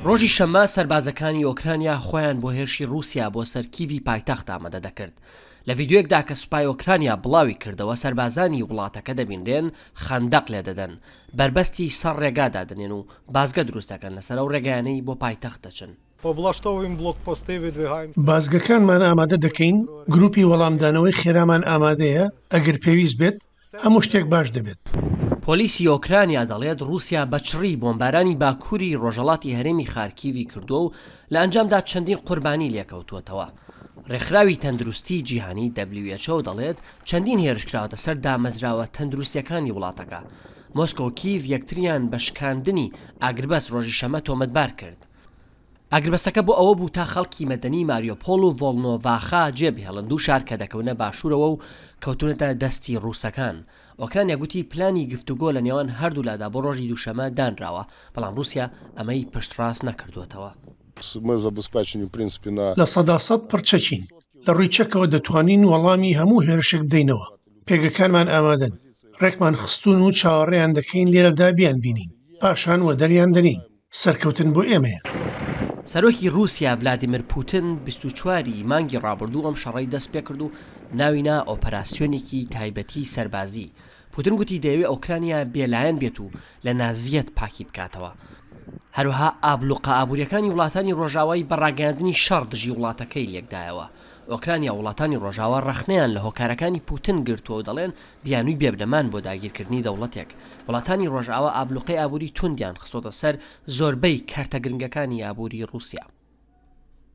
ڕۆژی شەممە سەربازەکانی ئۆکرانیا خۆیان بۆ هێرشی ڕووسیا بۆ سەر کیڤی پایتەخت ئامادە دەکرد. لە ڤیدیۆیەکدا کە سوپای ئۆکرانیا بڵاوی کردەوە سەربازانی وڵاتەکە دەبینرێن خەندەق لێدەدەن، بەربەستی سەر ڕێگا دادەنێن و بازگە دروست دەکەن لەسەر ئەو ڕێگایانەی بۆ پایتەخت دەچن. بازگەکانمان ئامادە دەکەین، گروپی وەڵامدانەوەی خێرامان ئامادەیە، ئەگەر پێویست بێت، هەموو شتێک باش دەبێت. پۆلیسی ئۆکرانیا دەڵێت ڕووسیا بە چڕی بۆمبارانی باکووری ڕۆژهەڵاتی هەرێمی خارکیڤی کردووە و لە ئەنجامدا چەندین قوربانی لێکەوتووەتەوە. ڕێکخراوی تەندروستی جیهانی who دەڵێت چەندین هێرش کراوەتە سەر دامەزراوە تەندروستییەکانی وڵاتەکە. مۆسکۆ و کیڤ یەکتریان بە شکاندنی ئاگربەست ڕۆژی شەممە تۆمەتبار کرد. ئاگربەستەکە بۆ ئەوە بوو تا خەڵکی مەدەنی ماریۆپۆڵ و ڤۆڵنۆڤاخا جێبهێڵن، دوو شار کە دەکەونە باشوورەوە و کەوتوونەتە دەستی ڕووسەکان. ئۆکرانیا گوتی پلانی گفتوگۆ لە نێوان هەردوولادا بۆ ڕۆژی دووشەممە دانراوە، بەڵام ڕووسیا ئەمەی پشتڕاست نەکردووەتەوە. 100% پڕ چەکین، لە ڕووی چەکەوە دەتوانین وەڵامی هەموو هێرشێک بدەینەوە، پێگەکانمان ئامادەن، ڕێکمان خستوون و چاوەڕێیان دەکەین لێرەدا بیانبینین، پاشان وەدەریان دەنێین. سەرکەوتن بۆ ئێمەیە. سەرۆکی ڕووسیا ڤلادیمیر پوتن 24 ی مانگی ڕابردوو ئەم شەڕەی دەستپێکرد و ناوی نا ئۆپەراسیۆنێکی تایبەتی سەربازی. پوتن گوتی دەیەوێ ئۆکرانیا بێلایەن بێت و لە نازییەت پاکی بکاتەوە. هەروەها ئابلوقە ئابوورییەکانی وڵاتانی ڕۆژاوای بە ڕاگەیاندنی شەڕ دژی وڵاتەکەی لێکدایەوە. ئۆکرانیا و وڵاتانی ڕۆژاوا ڕەخنەیان لە هۆکارەکانی پوتن گرتووە و دەڵێن بیانووی بێبنەمان بۆ داگیرکردنی دەوڵەتێک. وڵاتانی ڕۆژئاوا ئابلوقەی ئابووری توندیان خستۆتە سەر زۆربەی کەرتە گرنگەکانی ئابووری ڕووسیا.